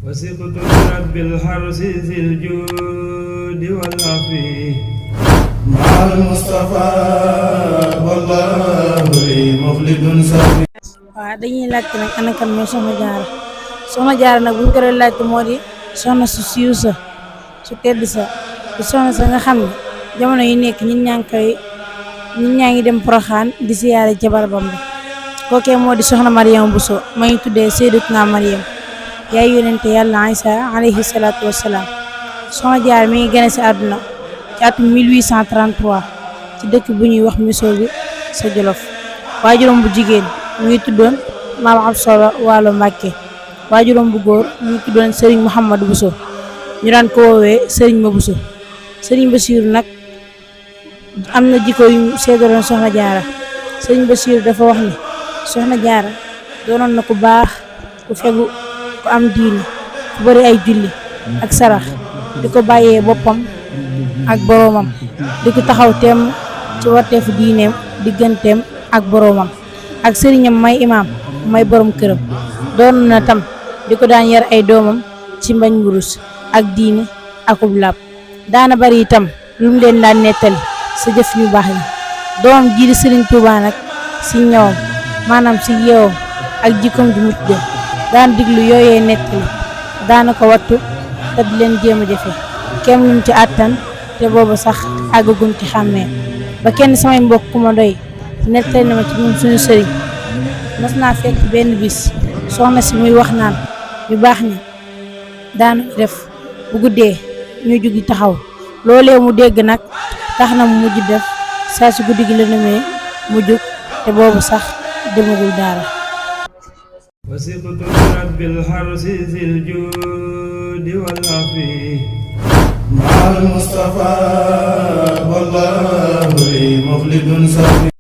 وثقت برب الحرس ذي الجود والعفو مع المصطفى والله لي مخلد سفي. waaw dañuy laajte nag ana kan mooy Soxna Jaara nag bu ñu ko doon laajte moo di soxna su siiw sa su tedd sa di soxna sa nga xam ne jamono yi nekk ñit ñaa ngi dem Poroxaan di siyaare ca barabam bi kookee moo di soxna Mariama Bousso ma ñu tuddee Sayyidatuna Mariam yaay yonente yàlla Isa alayhi salaatu wassalaam. Soxna Jaara mi ngi gane si àdduna ci atum 1833 ci dëkk bu ñuy wax Misoo bi sa Jolof. waajuram bu jigéen mu ngi tuddoon maam Absa Waalo Mbàkke, waajuram bu góor mu ngi tuddoon Serigne Mouhamadou Bousso ñu daan ko woowee Serigne Ma Bousso. Serigne Bassirou nag am na jikko yu seedaloon Soxna Jaara. Serigne Bassirou dafa wax ni Soxna Jaara doonoon na ku baax, ku fegu, ku am diine, ku bari ay julli ak sarax, di ko bàyyee boppam ak boroomam, di ko taxaw teem ci warteefu diineem digganteem ak boroomam, ak sëriñam may imaam may borom këram. doon na tam di ko daan yar ay doomam ci mbañ mburus ak diine akub laab. daana bari itam lu mu leen daan nettali sa jëf yu baax yi. doomam ji di Sëriñ Tuubaa nag si ñëwam maanaam si yeewam ak jikkoom ju mucc jëm daan diglu yooyee nettali, daana ko wattu te di leen jéem a jëfe kem lum ci àttan te booba sax àggagun ci xàmmee. ba kenn samay mbokk ku ma doy nettali na ma ci moom suñu sëriñ mas naa fekk benn bis soxna si muy wax naan ñu baax ñi daana def bu guddee ñu jugi taxaw. loolee mu dégg nag tax na mu mujj def saa si guddi gi la nemee mu jug te boobu sax demagul daara. وثقت برب الحرس ذي الجود والعفو مع المصطفى والله لي مخلد سفي.